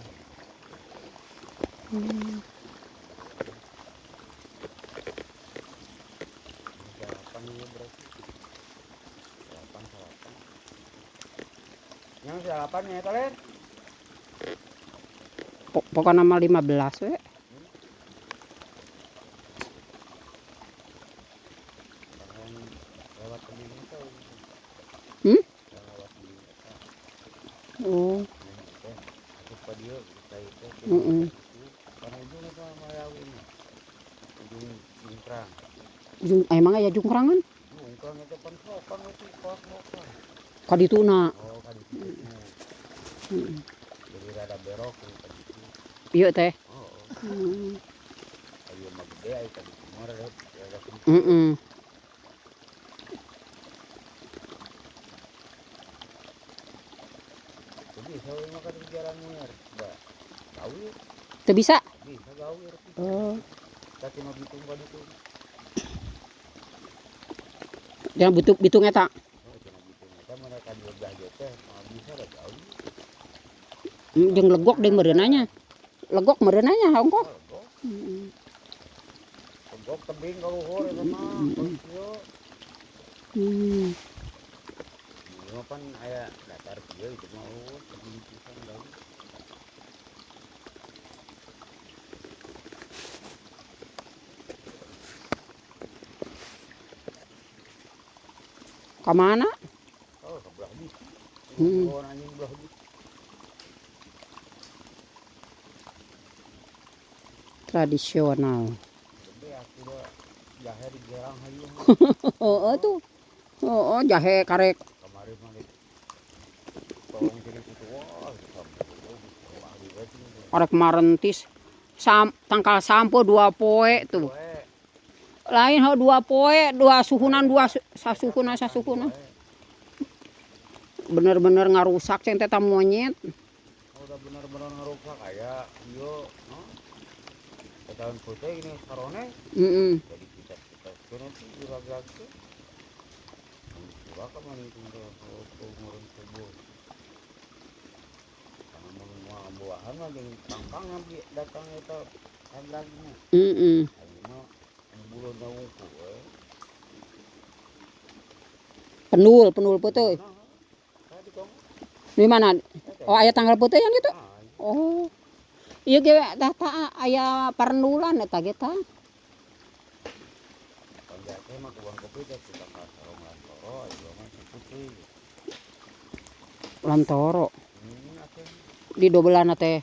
Lah. Delapan ini berarti. Delapan salapan. Yang salapan ya kalian. Pokoknya nama 15 we. Bahkan lewat tebing itu. Hmm? Lewat tebing itu. Oh. Nah, teh asup ka dieu cai teh. Heeh. Karena ujung itu Malawi mah. Ujung jungkrang. Jung, emang aya jungkrangan? Jungkrang itu pan sokang itu kos sokang. Ka dituna. Oh, ka ditu. Heeh. Jadi rada berok ka ditu. Ieu teh. Oh, Heeh. ayo mah gede aya ka ditu mah rada rada sempit. Heeh. Jadi saya mah kan jalan muer, da. Gawir, Teu bisa? Bisa gawir. Oh. Tapi mah bitung ka ditu. Jangan butuh bitung eta. Oh, cenah bitung eta mah ka dieu belah dieu teh mah bisa da gawir. Jeung legok deui meureunanya. Legok meureunanya ongkoh. Oh, legok. Heeh. Legok tebing ka luhur eta mah, Mm-mm. kieu. Ieu mah pan aya datar kieu itu mah oh, tebing pisan gawir. Ka mana? Oh, ka belah ditu. Hmm. Oh, anjing belah ditu. Tradisional. Gede aku udah jahe di gerang hayu. Oh, tuh. Oh, jahe karek. Kemarin mah di tolong jadi kutu wah, wah, Karek marentis. Tangkal sampo 2 poe tuh. Lain ho 2 poe, 2 suhunan, 2 sasuhunan, sasuhunan. Bener-bener ngarusak ceng teh monyet. Oh, udah bener-bener ngarusak aya ieu, no? Tahun putih ini karone. Heeh. Jadi kita kena tuh iraga teh. Kurang kemarin tuh ngurung subuh. Karena mau buahan mah jeung pangkang yang datang itu lagi. Heeh. Ayeuna mah bulan wungkul we. Penul, penul putih. Di mana? Oh, aya tanggal putih yang itu? Oh. Iya ge tah tah aya parendulan eta ge tah. Teh mah kebun kopi teh tukang sarong lantoro, ieu mah si putih. Lantoro. Atuh. Di dobelan teh.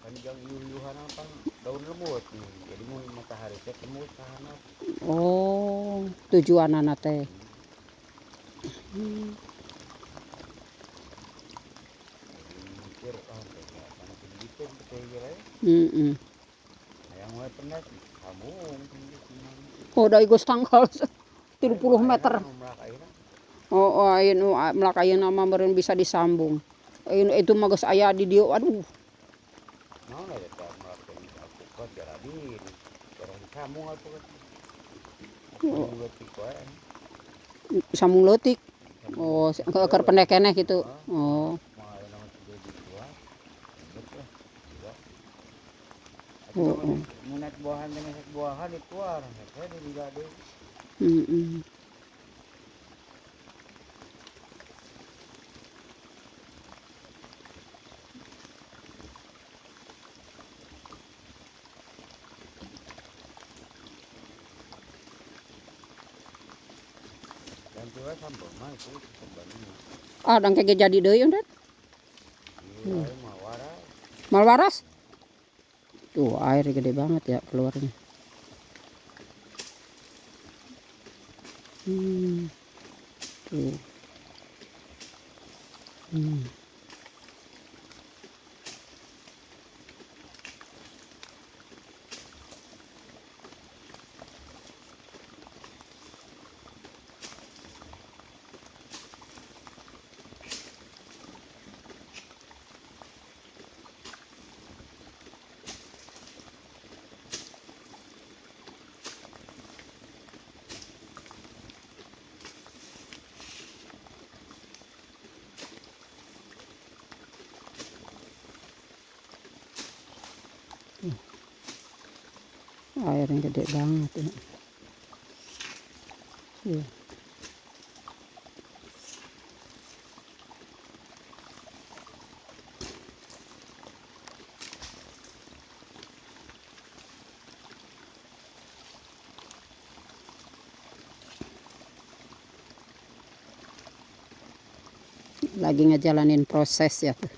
Kan jang iuh-iuhan apa daun lembut nih. Jadi mun matahari teh tembus ka handap. Oh, tujuanana teh. Mikir ah teh kana begitu teh ge. Heeh. Hayang we pendet sambung. Oh, da geus tanggal 30 meter. Oh, oh, aya nu melak ayeuna mah meureun bisa disambung. Ayeuna itu mah geus aya di dieu, aduh. Naon eta melak teh alpukat jaradin. Jarang disambung alpukat. Oh. Sambung leutik wae. Sambung leutik. Oh, keur pendek keneh gitu. Oh. Mah ayeuna mah teu dijual. Ribet lah. Juga. Oh, oh. Mun naik buahan teh ngesek buahan dituar, hese di liga deui. Heeh. Ganti wae sambel mah itu sebenarnya. Ah, dang ge jadi deui undan. Iya, mah waras. Mal waras? Tuh, air gede banget ya keluarnya. Tuh. Airnya gede banget ya. Iya. Lagi ngejalanin proses ya tuh.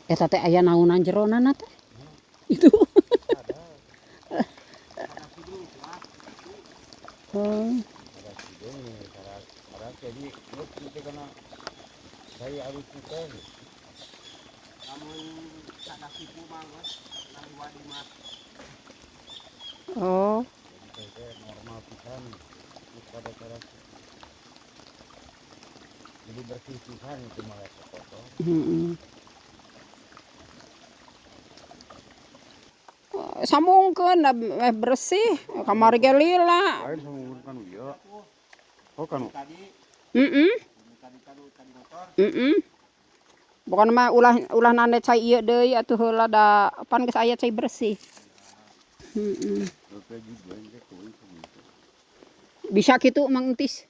Eta teh aya naonan jerona teh. Itu. Oh. Ada sidong nih, ada jadi lu kita kena saya harus kita. Lamun sada siku mah geus nang di mah. Oh. Jadi saya normal pisan pada cara jadi bersih pisan itu malah kotor. Heeh. Sambungkeun da meh bersih kamari ge lila. Lain sama kan iya. Oh kan. Tadi Heeh. tadi tadi tadi motor. Heeh. Pokona mah ulah ulah nande cai ieu deui atuh heula da pan geus aya cai bersih. Heeh. Bisa kitu Mang Entis.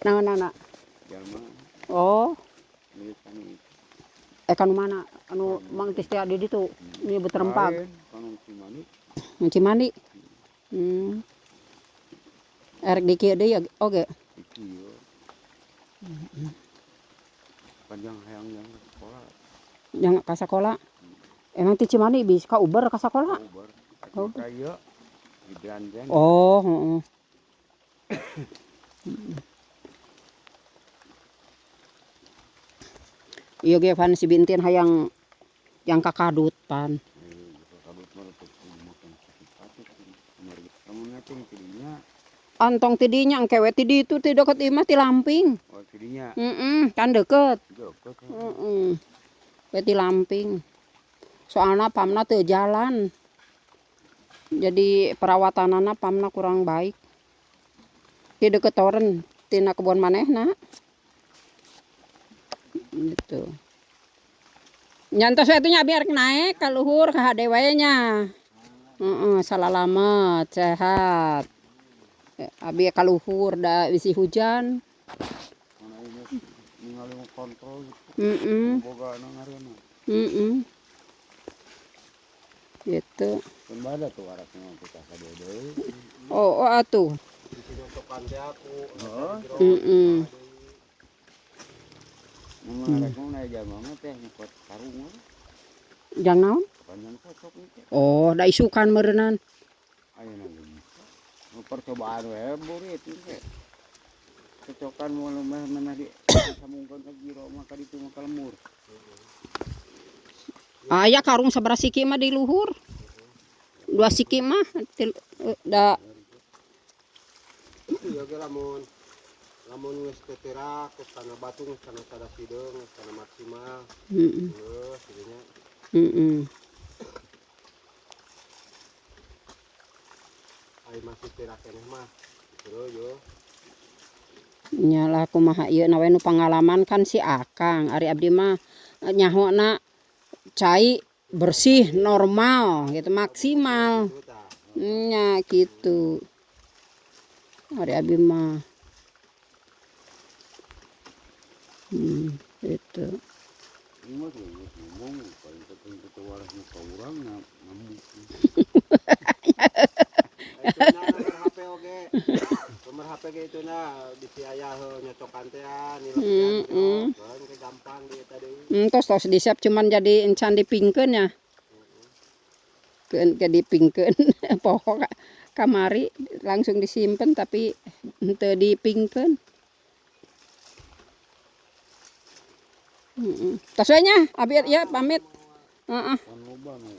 Naon-naon? Oh. Eh kanu mana? Anu Mang Entis teh di ditu. Ini beterempag. Nu Cimandi. Erek di kieu deui oge. Panjang hayang yang ke sekolah. Yang ka sakola. Emang ti Cimandi bisa ka Uber ka sakola? Uber. Oh. Kayak di Belanjan. Oh, heeh. Iya ge pan si Bintin hayang yang kakadut pan. Antong tidinya engke we ti ditu ti deket imah ti Lamping. Oh, tidinya. Heeh, kan deket. Deket. Heeh. We ti Lamping. Soalna pamna teu jalan. Jadi perawatanana pamna kurang baik. Ti deket toren tina kebon manehna. Gitu. Nyantos we atuh nya biar naik ka luhur ka hade wae nya. Heeh, salalamet sehat. Abi ka luhur da bisi hujan. Mana ini ningali kontrol gitu. Heeh. Boga na ngaranna. Heeh. Gitu. Kan bada tuh arahna kita ka deui. Oh, oh atuh. Dicontokan teh aku. Heeh. Heeh. Mun arek mah naik jalma mah teh nyokot karung. Jang naon? Panjang cocok itu. Oh, da isukan meureunnan. Ayeuna ge bisa. Nu percobaan we burit teh. Cocokan mun mah mana di sambungkeun ka jero mah ka ditu mah ka lembur. Aya karung sabaraha siki mah di luhur. 2 siki mah da Ieu ge lamun lamun geus teu terak, geus kana batu, geus kana sada sideung, geus kana maksimal. Heeh. Geus jadinya. Heeh. Ai masih terak keneh mah. Terus yo. Nya lah kumaha ieu na we nu pangalaman kan si Akang. Ari abdi mah nyahona cai bersih normal gitu maksimal. Nya gitu. Ari abdi mah. Gitu. Ini mah tuh ngomong paling penting kita waras nu ka urang ngamuk. Itu na nomor HP oge. Nomor HP ge itu na bisi aya heuh nyocokan teh nilai. Kan ge gampang di eta deui. Tos tos disiap cuman jadi encan dipingkeun nya. Keun ke dipingkeun poho kamari langsung disimpen tapi henteu dipingkeun. Heeh. Tos we nya abi ya pamit. Heeh. Kan loba nu